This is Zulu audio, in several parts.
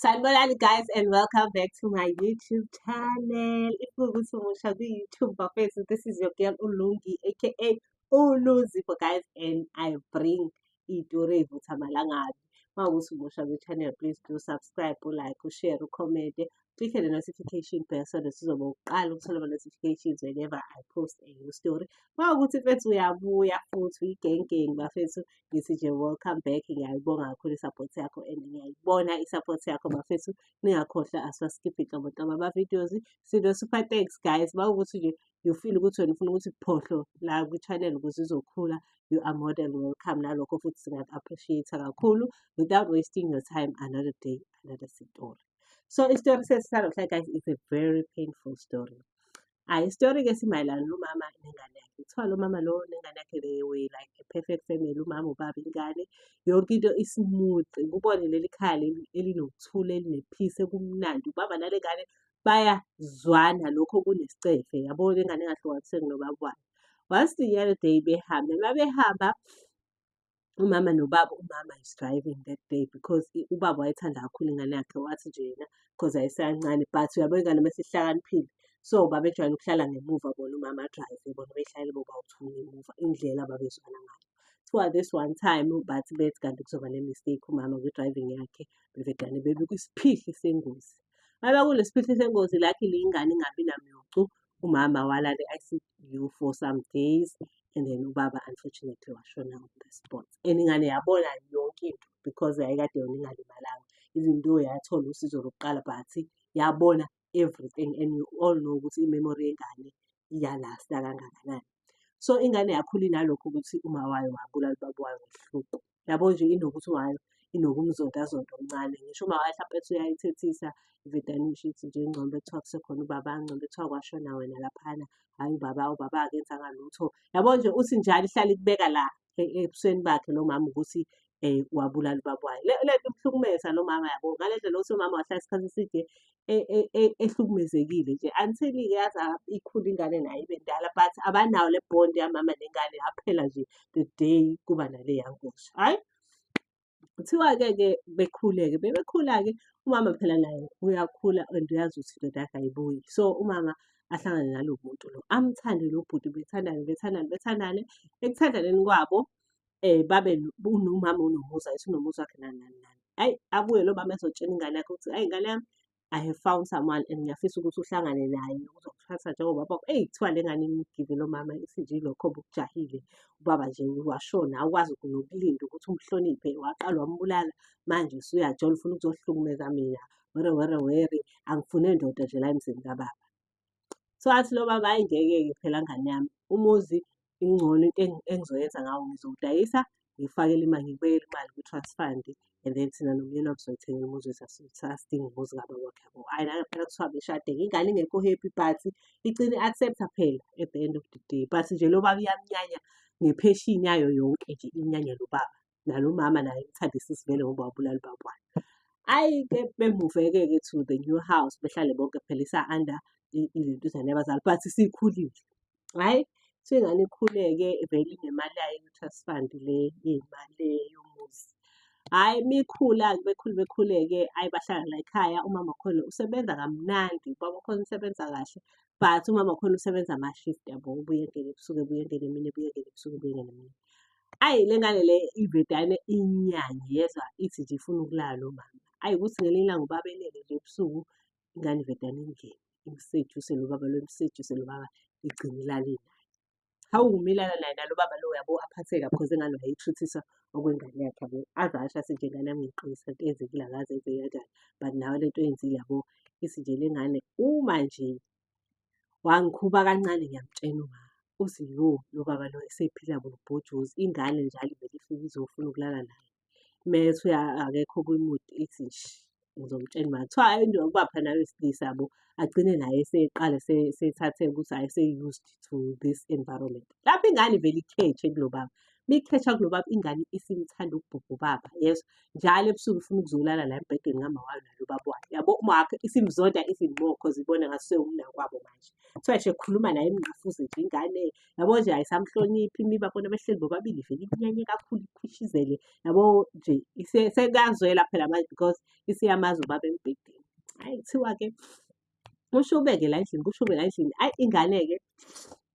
Sanibonani guys, and welcome back to my YouTube channel. If kuwukuthi umusha kwi-YouTube, bafethu, this is your girl uLungi, aka uLuzipho, guys, and I bring iy'tori ey'vutha amalangabi. Uma kuwukuthi umusha kwi-channel, please do subscribe, like, ushare, ucomment, click the notification bell so that uzoba uqala ukuthola ama-notifications whenever I post a new story. Uma kuwukuthi, mfethu, uyabuya futhi uyi-gang gang, bafethu, ngithi nje welcome back. Ngiyayibonga kakhulu i-support yakho and ngiyayibona i-support yakho, bafethu. Ningakhohlwa, asiwaskiphi nhlobo nhlobo ama-videos. Sino-super thanks, guys. Uma kuwukuthi nje you feel ukuthi wena ufuna ukuthi phohlo la kwi-channel ukuze izokhula, you are more than welcome nalokho futhi, singaku-appreciate kakhulu. Without wasting your time, another day, another story. So isitori sethu sanamhlanje, guys, is a very painful story. Hhayi, isitori-ke simayelana nomama nengane yakhe. Kuthiwa lo mama lo nengane yakhe, they were like a perfect family, umama, ubaba, ingane, yonke into i-smooth. Kubone leli khaya leli elinokuthula, eline-peace, ekumnandi. Ubaba nale ngane bayazwana, lokho kunesicefe, yabo, le ngane engahlukaniseki nobaba wayo. Once the other day behambe, uma behamba umama nobaba, umama is driving that day because ubaba wayethanda kakhulu ingane yakhe, wathi nje yena cause ayisancane, but uyabo ingane mase ihlakaniphile. So babejwayele ukuhlala ngemuva bona, umama a-drive, bona behlalele bobawu-two ngemuva, indlela ababezwana ngayo. Kuthiwa this one time bathi bethi kanti kuzoba ne-mistake umama kwi-driving yakhe, bevedane bebe kwisiphihli sengozi. Uma kulesiphihli sengozi, luckily ingane ingabi namyocu, umama walala e-ICU for some days and then ubaba unfortunately washona on the spot. And ingane yabona yonke into because yayikade yona ingalimalanga. Even though yathola usizo lokuqala, but yabona everything, and you all know ukuthi i-memory yengane iyalasta kangakanani. So ingane yakhula inalokho ukuthi uma wayo wabulala ubaba wayo ngesihluku. Yabo nje, inokuthi wayo inokumzondazonda okuncane. Ngisho uma wayo hlampe ethi uyayithethisa, ivedane isho ithi nje ingcombe kuthiwa kusekhona ubaba, ngcombe kuthiwa kwashona wena laphana, hhayi ubaba, ubaba akenzanga lutho. Yabo nje, uthi njalo ihlale ikubeka la ebusweni bakhe lo mama ukuthi wabulala ubaba wayo. Le nto imhlukumeza lo mama, yabo, ngale ndlela yokuthi umama wahlala isikhathi eside ehlukumezekile nje until-ke yaze ikhule ingane nayo ibe ndala, but abanawo le bond yamama nengane, yaphela nje the day kuba naleya ngozi. Hhayi, kuthiwa-ke ke bekhule-ke, bebekhula-ke, umama phela naye uyakhula and uyazi ukuthi indoda yakhe ayibuyi. So umama ahlangane nalo muntu lo, amthande lo bhuti, bethandane, bethandane, bethandane. Ekuthandaneni kwabo babe umama unomuzi, ayithi unomuzi wakhe, nani nani nani. Hhayi, abuye lo mama ezotshela ingane yakhe ukuthi, "Hhayi ngane yami, I have found someone and ngiyafisa ukuthi uhlangane naye uzokuthatha njengobaba wakho." Eyi, kuthiwa le ngane imgive lo mama ithi nje ilokho obukujahile. Ubaba nje washona, awukwazi nokulinda ukuthi umhloniphe, waqala wambulala, manje usuyajola ufuna ukuzohlukumeza mina, were were were, angifune ndoda nje la emzini kababa. So athi lo baba, "Hhayi ngeke-ke phela ngane yami, umuzi ingcono into engizoyenza ngawo, ngizowudayisa, ngikufakele imali, ngikubekele imali kwi-trust fund and then thina nomyeni wami sizoyithengela umuzi wethu, asidingi umuzi kababa wakhe," yabo. Hhayi, nangempela kuthiwa beshade-ke, ingane ingekho happy but igcine i-accept-a phela at the end of the day. But nje lo baba iyamnyanya nge-passion yayo yonke nje, imnyanya lo baba. Nalo mama naye imthandisisi vele ngoba wabulala ubaba wayo. Hhayi-ke, be-move-ke ke to the new house, behlale bonke phela isa-under ilentuzane yabazali but isikhulile. Hhayi, kuthiwa ingane ikhule-ke vele inemali yayo ye-trust fund le yey'mali le yomuzi. Hhayi, uma ikhula-ke, bekhule bekhule-ke, hhayi bahlala la ekhaya, umama wakhona usebenza kamnandi, ubaba wakhona usebenza kahle, but umama wakhona usebenza ama-shift, yabo, ubuye engene ebusuku, ebuye engene emini, ebuye engene ebusuku, ebuye engene emini. Hhayi, le ngane le ivedane inyanye, yezwa ithi nje ifuna ukulala nomama. Hhayi, kuthi ngelinye ilanga ubaba elele nje ebusuku, ingane ivedane ingene, imseduce lo baba lo, imseduce lo baba, igcine ilale naye. Hawu, uma ilala naye nalo baba lo, yabo, aphatheke kabi cause ingane wayeyi-treat-isa okwengane yakhe, yabo. Aze asho athi nje, "Ngane yami, ngiyaxolisa, into eyenzekile akaze yenzeke kanjani, but nawe lento oyenzile," yabo. Ithi nje le ngane, uma nje wangikhuba kancane ngiyamtshela uma. Uthi yo, lo baba lo esephila ngobhojozi, ingane njalo ivele ifike izofuna ukulala naye. Methi akekho kwi-mood, ithi nje ngizomtshela uma. Kuthiwa hhayi, ubaba phela naye wesilisa, yabo, agcine naye eseqala sethatheka ukuthi hhayi ese-used to this environment. Lapho ingane ivele ikhethe kulo baba. Uma ikhetha kulo baba, ingane isimthanda ukubhubha ubaba, yezwa. Njalo ebusuku ifuna ukuzolala la embhedeni kama wayo nalo baba wayo. Yabo. Yabo uma wakhe isimzonda even more cause ibona ngathi sewumnakwabo manje. Kuthiwa nje khuluma naye imngqufuze nje ingane, yabo nje ayisamhloniphi imibabona behleli bobabili vele inyanye kakhulu ikhwishizele. Yabo nje sekuyazwela phela manje because isiyamazi ubaba embhedeni. Hhayi kuthiwa-ke kushube-ke la endlini, kushube la endlini. Hhayi ingane-ke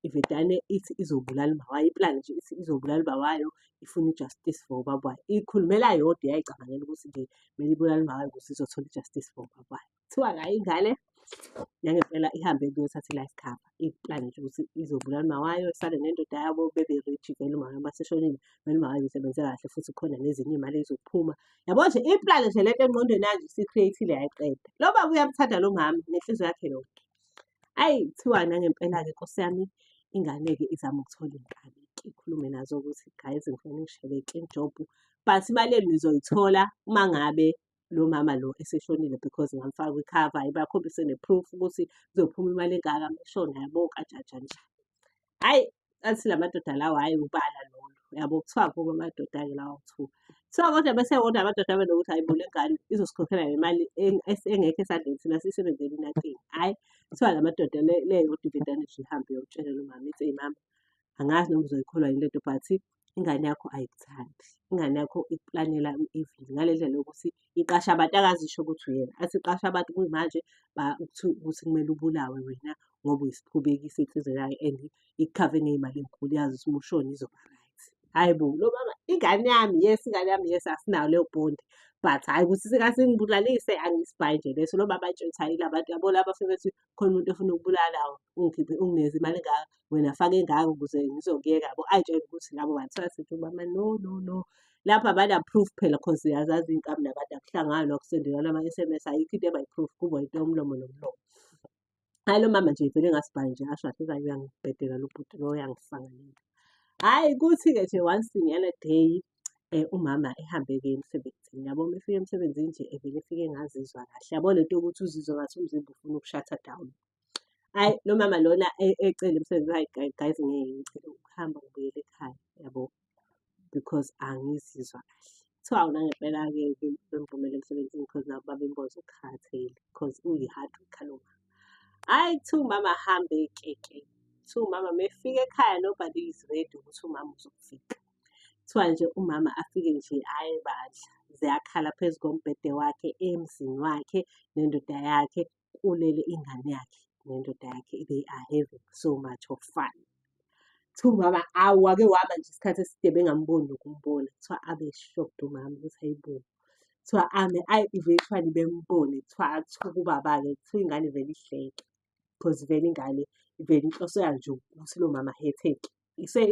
ivedane ithi izobulala uma wayo, iplani nje ithi izobulala ubaba wayo, ifuna i-justice for ubaba wayo. Ikhulumela yodwa iyayicabangela ukuthi nje kumele ibulale uma wayo ukuze izothola i-justice for ubaba wayo. Kuthiwa-ke hhayi ingane nangempela ihambe kuyothatha i-life cover. Iplani nje ukuthi izobulala uma wayo, isale nendoda yabo bebe rich vele uma wayo maseshonile. Vele uma wayo isebenze kahle futhi khona nezinye iy'mali ey'zophuma. Yabo nje iplani nje lento engqondweni yayo nje isi-create-ile yayiqeda. Lo baba uyamthanda lo mama nenhliziyo yakhe yonke. Ayi kuthiwa nangempela-ke nkosi yami ingane-ke izama ukuthola iy'nkabi-ke ikhulume nazo ukuthi guys ngifuna ningishayele i-clean job but imali yenu nizoyithola uma ngabe lo mama lo eseshonile because ngamfaka kwi-cover ibakhombise ne-proof ukuthi kuzophuma imali engaka meshona yabo kanjani njani njani. Hhayi athi la madoda lawa hhayi ubala lolo yabo kuthiwa kubo amadoda-ke lawa kuthiwa. Kuthiwa kodwa bese wona amadoda abe nokuthi hhayi bo le ngane izosikhokhela le mali engekho esandleni thina siyisebenzele nothing. Hhayi kuthiwa la madoda le yodwa ivedane nje ihambe iyotshela lo mama ithi eyi mama angazi noma uzoyikholwa yini lento but ingane yakho ayikuthandi. Ingane yakho ikuplanela u-evil ngale ndlela yokuthi iqashe abantu akazisho ukuthi uyena. Athi iqashe abantu kuyimanje ukuthi kumele ubulawe wena ngoba uyisiphubekisi inhliziyo yayo and ikukhave ngey'mali ey'nkulu yazi ukuthi uma ushona izoba right. Hhayi bo, lo mama ingane yami yes, ingane yami yes asinayo leyo bond but hhayi ukuthi singasingibulalise angisibhayi nje leso. Lo baba ayitshela ukuthi hhayi la bantu yabo laba bafike bethi khona umuntu ofuna ukubulala ungikhiphe unginikeze imali engaka wena faka engaka ukuze ngizokuyeka yabo. Ayitshele ukuthi labo bantu sithi umama no no no. Lapha abana-proof phela cause uyazazi iy'nkabi nabantu akuhlanganwa kusendelwana ama-S_M_S ayikho into eba yi-proof kubo into yomlomo nomlomo. Hhayi lo mama nje vele ngasibhayi nje asho kahle kabi uyangibhedela lo bhuti lo uyangisanganela. Hhayi kuthi-ke nje once ngale day umama ehambe-ke emsebenzini yabo uma efika emsebenzini nje evele efike engazizwa kahle yabo lento yokuthi uzizwe ngathi umzimba ufuna uku-shut-a down. Hhayi lo mama lona ecela emsebenzini hhayi guys ngeke ngicela ukuhamba ngibuyele ekhaya yabo. Because angizizwa kahle. Kuthiwa nangempela-ke bemvumela emsebenzini because nabo babembona ukuthi ukhathele because uyi-hard worker lo mama. Hhayi kuthiwa umama ahambe-ke ke. Kuthiwa umama uma efika ekhaya nobody is ready ukuthi umama uzofika. Kuthiwa nje umama afike nje hhayi bandla ziyakhala phezu kombhede wakhe emzini wakhe nendoda yakhe kulele ingane yakhe nendoda yakhe they are having so much of fun. Kuthiwa umama awu wake wama nje isikhathi eside bengamboni nokumbona. Kuthiwa abe shocked umama ukuthi hayi bo. Kuthiwa ame ayi eventually bembone kuthiwa athuke ubaba-ke kuthiwa ingane ivele ihleke cause vele ingane vele inhloso yayo nje ukuthi lo mama ahetheke.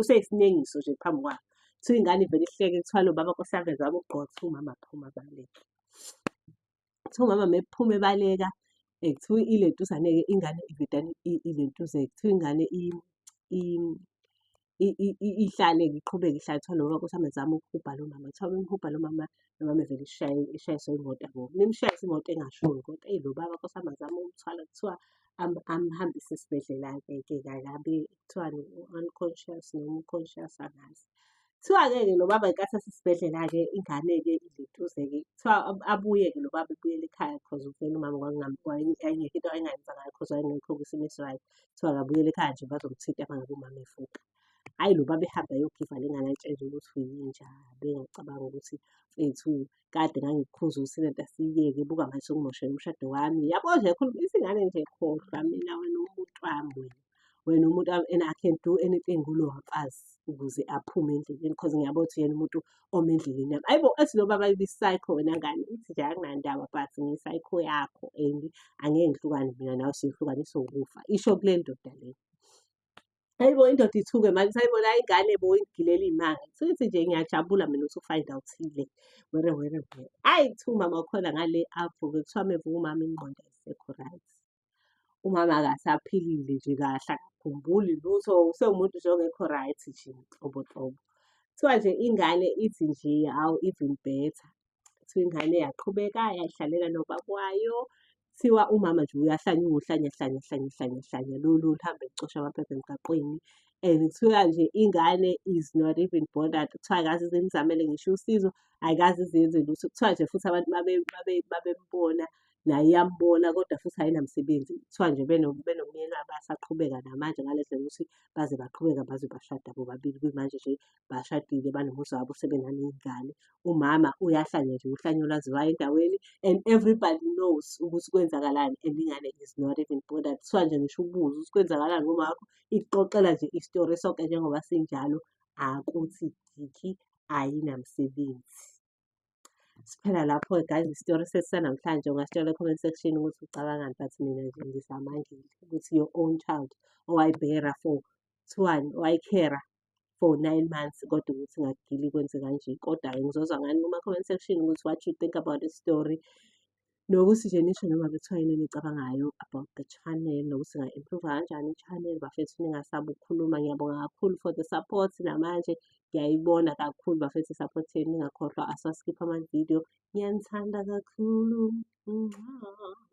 Useyisinengiso nje phambi kwayo. Kuthiwa ingane ivele ihleke kuthiwa lo baba nkosi yami ezama ukugqoka kuthiwa umama aphuma abaleke. Kuthiwa umama mephuma ebaleka kuthiwa ilentuzane-ke ingane ivedane ilentuze kuthiwa ingane ihlale-ke iqhubeke ihlale. Kuthiwa lo baba nkosi yami ezama ukuhubha lo mama, kuthiwa memhubha lo mama, lo mama evele eshayiswe imoto yabo. Memshayisa imoto engashoni kodwa eyi lo baba nkosi yami azame ukumthwala kuthiwa amhambise esibhedlela-ke ke akabe kuthiwani u-unconscious noma u-conscious angazi. Kuthiwa-ke ke lo baba ngenkathi esesibhedlela-ke ingane-ke ilentuze-ke kuthiwa abuye-ke lo baba ebuyele ekhaya cause vele umama yayingekho into ayengayenza ngayo cause wayengekho kwisimo esi-right. Kuthiwa akabuyele ekhaya nje bazomthinta uma ngabe umama evuka. Hhayi lo baba ehamba eyogiva le ngane ayitshele ukuthi uyinja bengacabangi ukuthi mfethu kade ngangikukhuza ukuthi lento asiyiyeke buka manje sewumoshela umshado wami. Yabo nje izingane nje khohlwa mina wena umuntu wami wena. Wena umuntu wami and I can do anything kulowa mfazi ukuze aphume endleleni cause ngiyabona ukuthi uyena umuntu ome endleleni yami. Hhayi bo ethi lo baba uyi-psycho wena ngane ithi nje anginandaba but ngiyi-psycho yakho and angeke ngihlukane mina nawe siyohlukaniswa ukufa. Isho kule ndoda le. Hhayi bo indoda ithuke manje hayi bo la ingane bo ingigilela iy'manga. Sithi nje ngiyajabula mina ukuthi u-find out-ile were were were. Hhayi kuthiwa umama wakhona ngale avuke kuthiwa mevuka umama ingqondo ayisekho right. Umama akasaphilile nje kahle akakhumbuli lutho usewumuntu nje ongekho right nje nhlobo nhlobo. Kuthiwa nje ingane ithi nje hawu even better. Kuthiwa ingane yaqhubeka yayihlalela nobaba wayo. Kuthiwa umama nje uyahlanya uwuhlanya hlanya hlanya hlanya hlanya lolu luhambe lucosha amaphepha emgaqweni. And kuthiwa nje ingane is not even bothered. Kuthiwa ayikaze ize imzamele ngisho usizo, ayikaze ize yenze lutho. Kuthiwa nje futhi abantu babembona Naye iyambona kodwa futhi ayinamsebenzi. Kuthiwa nje benomyeni wabo basaqhubeka namanje ngale ndlela yokuthi baze baqhubeka baze bashada bobabili. Kuyimanje nje bashadile banomuzi wabo sebenaney'ngane. Umama uyahlanya nje uhlanya olwaziwayo endaweni and everybody knows ukuthi kwenzakalani and ingane is not even bothered. Kuthiwa nje ngisho ubuze ukuthi kwenzakalani ngomama wakho, ikuxoxela nje isitori sonke njengoba sinjalo, akuthi diki ayinamsebenzi. Siphela lapho-ke guys isitori sethu sanamhlanje. Ungasitshela e-comment section ukuthi ucabangani, but mina nje ngisamangele ukuthi your own child owayibhera for, kuthiwani, owayikhera for 9 months kodwa ukuthi ingakugili kwenze kanje. Kodwa-ke ngizozwa ngani kuma-comment section ukuthi what you think about this story. Nokuthi nje nisho noma bekuthiwa yini eniyicabangayo about the channel, nokuthi singa-improve-a kanjani i-channel. Bafethu, ningasabi ukukhuluma. Ngiyabonga kakhulu for the support namanje ngiyayibona kakhulu bafethu i-support yenu. Ningakhohlwa asiwaskiphi ama-video. Ngiyanithanda kakhulu. Mwah.